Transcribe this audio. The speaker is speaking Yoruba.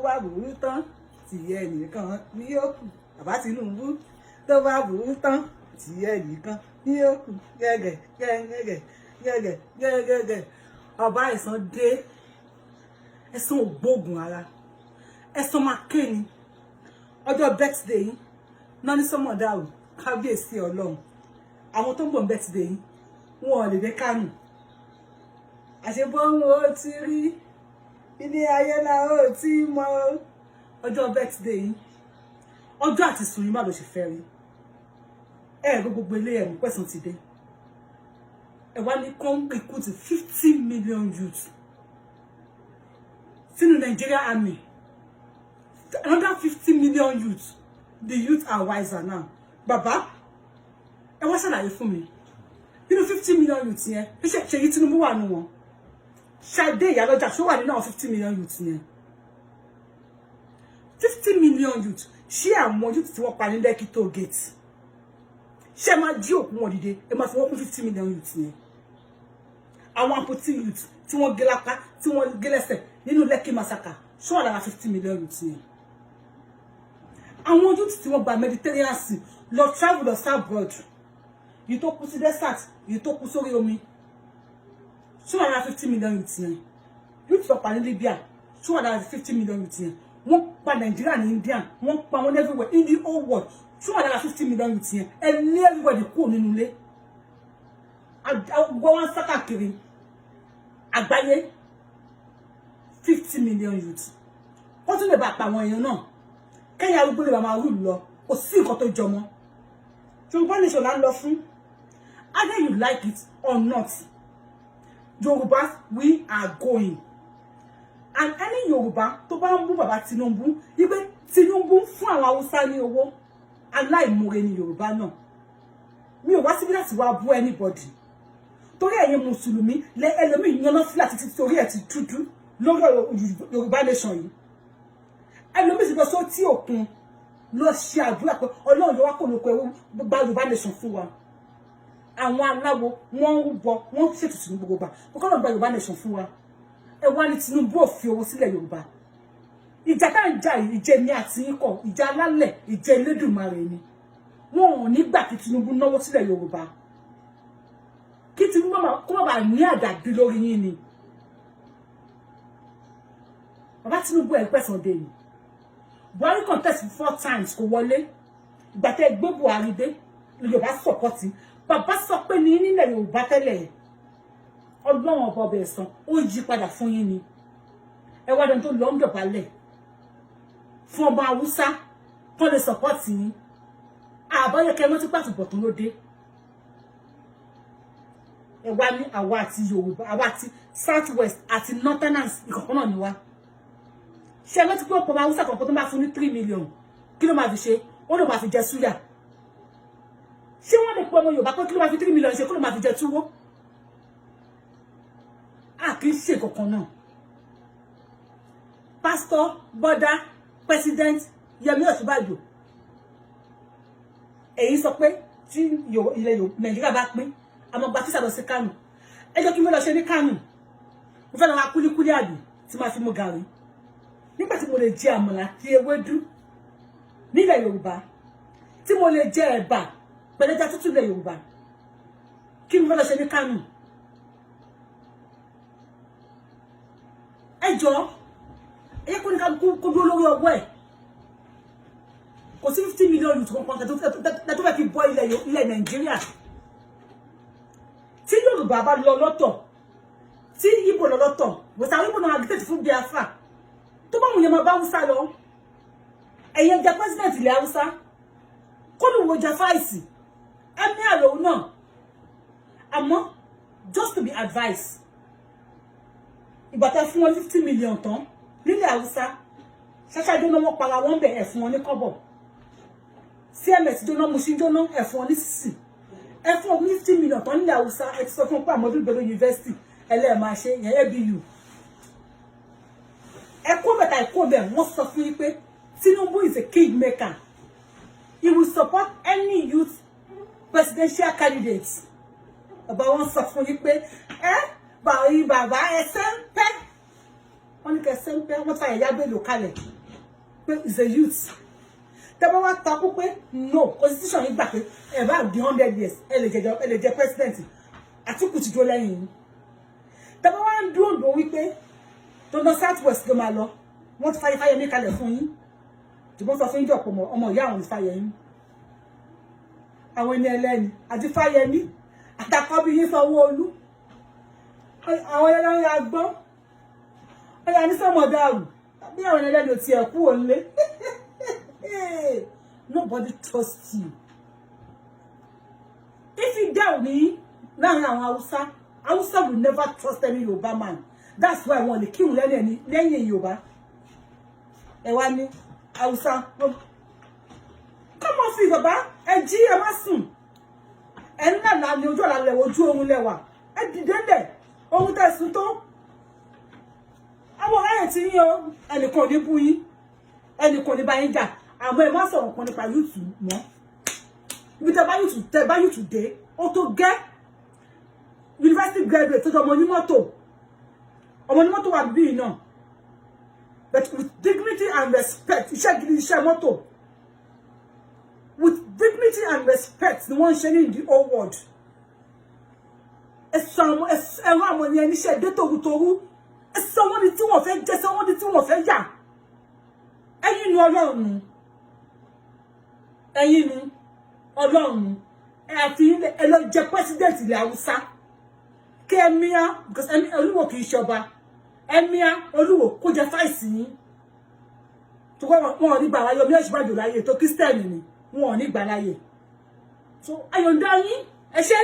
Bá burú tán, tìyẹ nìkan ní yóò kù. Bàbá Tinubu, tó bá burú tán, tìyẹ nìkan ní yóò kù. Gẹ́gẹ́ gẹ́gẹ́ gẹ́gẹ́ gẹ́gẹ́. Ọba ẹ̀san dé, ẹ̀san ògbógun ara, ẹ̀san máa ké ni. Ọjọ́ birthday yín náà ní sọ́mọ̀ dàrú. Kábíyèsí Ọlọ́run, àwọn tó ń bọ̀ ń birthday yín, wọn ò lè dé Kánò. Àṣebọ́n ó ti rí ilé ayé la ó ti mọ. Ọjọ́ birthday yín, ọjọ́ àti sùn yín, má ló ṣe fẹ́ rí ẹ ẹ. Gbogbo ilé ẹ̀mú pẹ̀sán ti dé. Ẹ wá ní kó ń recruit 50 million youths sínú Nigeria Army, another 50 million youths. The youth are wiser now. Bàbá, ẹ wá ṣàlàyé fún mi, nínú 50 million youths yẹn, ṣe Ṣèyí Tinubu wà nù wọn? Ṣadé Ìyálọ́jà, ṣó wà nínú àwọn 50 million youths yẹn? 50 million youths, ṣé àwọn youths tí wọ́n pa ní Lekki toll gate, ṣé ẹ máa jí òkú wọn dìde, ẹ máa fi wọ́n kún 50 million youths yẹn? Àwọn amputee youths tí wọ́n gé lápá, tí wọ́n gé lẹ́sẹ̀ nínú Lekki massacre, ṣó wà lára 50 million youths yẹn? Àwọn youths tí wọ́n gba Mediterranean Sea lọ, travel lọ abroad, yìí tó kú sí desert, yìí tó kú sórí omi, ṣó wà lára 50 million youths yẹn? Youths tó pa ní Libya, ṣó wà lára 50 million youths yẹn? Wọ́n pa Nàìjíríà ní India, wọ́n pa wọn everywhere in the whole world, ṣó wà lára 50 million youths yẹn? Ẹ lé everybody kúrò nínú ilé, gbọ́ wọn sá káàkiri àgbáyé. 50 million youths, wọ́n tún lè bá pa àwọn èèyàn náà, kẹ́yìn arúgbó lè bá máa rúùlù lọ. Kò sí nǹkan tó jọmọ́ Yorùbá nation là ń lọ fún. Either you like it or not, Yorùbá, we are going. And any Yorùbá tó bá ń bú bàbá Tinubu wípé Tinubu fún àwọn Haúsá ní owó, aláìmoore ni Yorùbá náà. Mi ò wá síbí láti wá bú anybody, torí ẹ̀yin mùsùlùmí lẹ ẹlòmíì yaná fílà títí torí ẹ̀ ti dúdú lórí ọ̀rọ̀ Yorùbá nation yìí. Ẹlòmíì sì lọ sótí òkun lọ ṣe àdúrà pé Ọlọ́run yóò wá kó lóko ẹrú, gba Yorùbá nation fún wa. Àwọn aláwo, wọ́n ń rúbọ, wọ́n ń ṣètùtù ní gbogbo gbà kókó náà, gba Yorùbá nation fún wa. Ẹ wá ní Tinubu ò fi owó sílẹ̀ Yorùbá. Ìjà tá ń jà yìí, ìjẹ ní àti ikọ̀, ìjà alálẹ̀, ìjẹ Elédùmarè ni. Wọn ò ní gbà kí Tinubu náwó sílẹ̀ Yorùbá, kí Tinubu kó má bàa ní àdàbí lórí yín ni. Bàbá Tinubu, ẹ̀ pẹ̀sán dé ni. Buhari contest four times, kò wọlé. Ìgbà tẹ́ gbé Buhari dé, Yorùbá support. Bàbá sọ pé ní nílẹ̀ Yorùbá tẹ́lẹ̀, Ọlọ́run ọba ọbẹ̀ ẹ̀sán ó yí padà fún yín ni. Ẹ wá dẹni tó lọ ń dọ̀bálẹ̀ fún ọba Haúsá kọ́ lè support yín. Àbáyọkẹ́ rántí pàtùbọ̀tán ló dé. Ẹ wá ní àwa àti Yorùbá, àwa àti South West àti Northerners, ìkọ̀kan náà ni wá. Ṣé ẹ rántí pé ọ̀pọ̀ Haúsá kọ̀ọ̀kan tó máa fún ní 3 million, kí ló máa fi ṣe? Ó ló máa fi jẹ súyà. Ṣé wọ́n lè pe ọmọ Yorùbá pé kí ló máa fi 3 million ṣe, kí ló máa fi jẹ túwó? A kì í ṣe kankan náà. Pastor bọ́dá President Yẹmí Ọ̀ṣínbàjò, èyí sọ pé tí ilẹ̀ Nàìjíríà bá pín, àmọ́ gba físà lọ sí Kánò. Ẹ jẹ́ kí n fẹ́ lọ ṣe ní Kánò, mo fẹ́ lọ ra kúlíkúlí àbí tí máa fi mú gàrí, nígbà tí mo lè jẹ àmàlà àti ewédú nílẹ̀ Yorùbá, tí mo lè jẹ ẹ̀bà pẹ̀lẹ́jà tútù nílẹ̀ Yorùbá, kí n fẹ́ lọ ṣe ní Kánò? Ẹ jọ, ẹ kó ní ká kó dúró lórí ọwọ́ ẹ̀. Kò sí 50 million youth kankan tó fẹ́ fi bọ́ ilẹ̀ Nàìjíríà. Tí Yorùbá bá lọ lọ́tọ̀, tí Ìgbò lọ lọ́tọ̀, wòsàn àwọn Ìgbò náà agitate fún Biafra, tó bá wọn yẹn máa bá Haúsá lọ. Ẹ̀yẹn jẹ president ilẹ̀ Haúsá, kólùwò jẹ vice emir lòun náà. Àmọ́ just to be advised, ìgbà tẹ́ fún wọn 50 million tán nílẹ̀ Haúsá, ṣáṣá jóná, wọn para wọn bẹ̀, ẹ̀ fún wọn ní kọ́bọ̀. CMS jóná, Mushin jóná, ẹ̀ fún wọn ní sísì. Ẹ fún wọn 50 million tán nílẹ̀ Haúsá, ẹ ti sọ fún wọn pé Ahmadu Bello University ẹlẹ́ẹ̀ máa ṣe yẹn, ABU. Ẹ kó bẹ̀tà, ẹ kó bẹ̀. Wọ́n sọ fún yín pé Tinubu is a king maker. He will support any youth presidential candidate. Bàbá, wọn sọ fún yín pé ẹ bàbá, ẹsẹ̀ ń pẹ́. Wọ́n ní kẹ́ sẹ́ńpẹ́, wọ́n ti Yahaya Bello kalẹ̀ pé is a youth. Tẹ́ bá wá takú pé no, constitution yìí gbà pé ẹ bá di 100 years, ẹ lè jẹjọ, ẹ lè jẹ president. Àtìkù ti dúró lẹ́yìn yìí. Tẹ́ bá wá ń dúró dùn wípé dandan South West ló máa lọ, wọ́n ti fàyè Fáyẹmí kalẹ̀ fún yín. Ṣùgbọ́n sọ fún yín jọ̀pọ̀ ọmọ ìyá àwọn ní Fáyẹmí, àwọn ẹni ẹlẹ́ni àti Fáyẹmí àtàkọ́bí yín Sanwó-Olú, àwọn ẹlẹ́ni ya gbọ́ ọ̀yà ní sọ́mọ̀dàrú bí àwọn ẹni ẹlẹ́ni ò tiẹ̀ kú òǹlé. Nobody trusts you. If you doubt ní láàrin àwọn Haúsá, Haúsá will never trust any Yorùbá man. That's why wọn lè kírun lẹ́yìn lẹ́yìn Yorùbá. Ẹ wá ní Haúsá, come on fi bàbá ẹ jí, ẹ má sùn. Ẹ ń lànà ní ojú ọ̀la lẹ̀wọ̀, ojú oorun lẹ́wà. Ẹ dìde ńlẹ̀, ohun tẹ̀ sùn tó àwọn ọ̀rẹ́ yẹn ti yín o. Ẹnìkan ò ní bú yín, ẹnìkan ò ní bá yín jà, àmọ́ ẹ má sọ̀rọ̀ kan nípa youth mọ́. Ibi tẹ bá youth dé, ó tó gẹ́. University graduate tó jọ ọmọ onímọ́tò, ọmọ onímọ́tò wà bíbí náà, but with dignity and respect. Iṣẹ́ gidi, iṣẹ́ mọ́tò with dignity and respect ni wọ́n ń ṣe ní the whole world. Ẹ̀sọ́ àwọn ẹ̀rọ àwọn ènìyàn níṣẹ́ dé tòrutòru. Ẹ̀sọ́ wọn ni tí wọ́n fẹ́ jẹ́, sọ wọ́n ni tí wọ́n fẹ́ yà. Ẹ̀yin nu Ọlọ́run, ẹ̀yin nu Ọlọ́run. Ẹ àfi ẹ lọ jẹ president ilẹ̀ Haúsá kí emir, because Olúwo kì í ṣọba, emir Olúwo kó jẹ vice yín tó kọ́. Wọn ò ní gbà wáyé omi Ọ̀ṣínbàjò láyé tó Christian ni, wọn ò ní gbà láyé. So ayọ̀ǹda yín, ẹ ṣe.